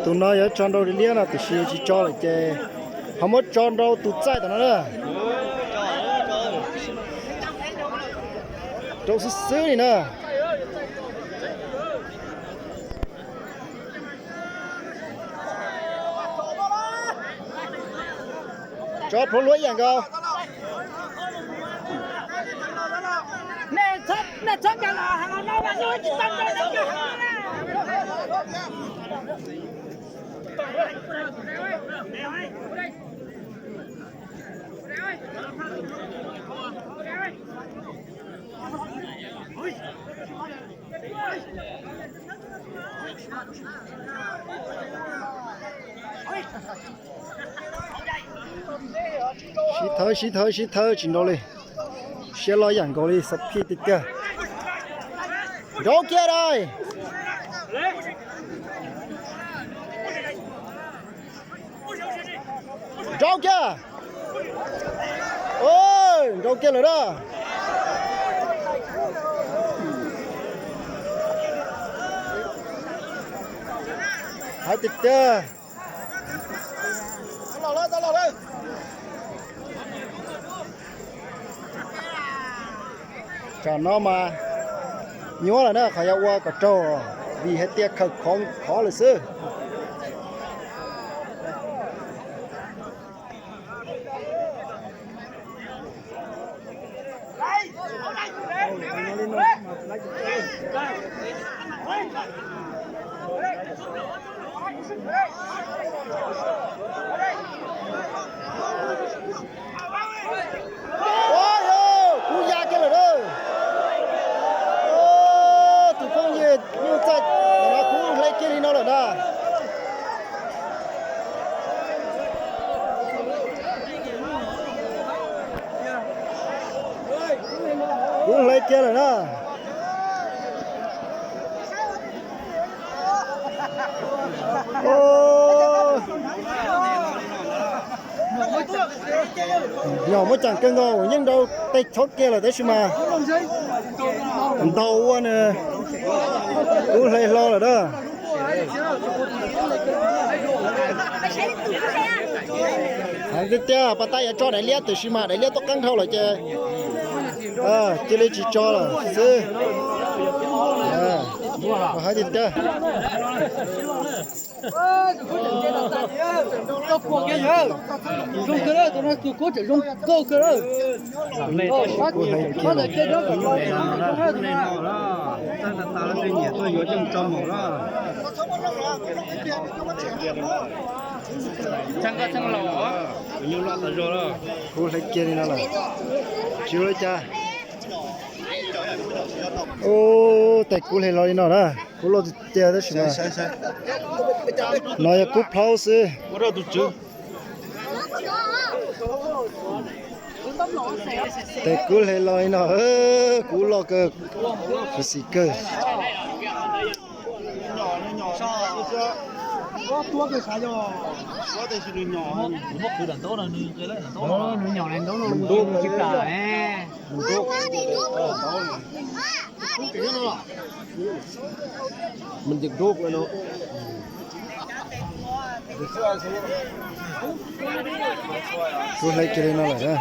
Tus no yuav tso nrau liab no tiam sis tsis tso lawm ces ho muab tso nrau tus txaij tom no na. Rau xwb xwb li na. Tso plhuav luav ib yam nkaus. Sib thawb sib thawb sib thawb tsis nrau li. Siab loj yam nkaus li xab phij tiag tiag. Nrau kiag dai. Nrau kiag. Nrau kiag lawm na. Hais tiag tiag. Tsam no mas nyuaj lawm na, qhov yuav ua kom raug vim hais tias khaws khov khov lawm xwb. Kub ya kiag lawm na. Tus phooj ywg nyuj txaij no kub hle kiag li no lawm na. Kub hle kiag lawm na. Nyom muaj ceem kawg nkaus, yeej nrau teg chob kiag lawm tab sis mas ntaus ua nws kub hle hlo lawm na. Hais tiag tiag pas tas yuav tso daim liab tiam sis mas daim liab tuaj qeeb dhau lawm ces cia li tsis tso lawm xwb. Hais tiag tiag. Kub hle kiag li no lawm. Tsis ua li cas. Ub, tes kub hle los li no na, kub loj tiag tiag tab sis mas no yog kub plhaub xwb. Tes kub hle los li no, kub loj kawg, khuv xim kawg. Kub hle kiag li no lawm.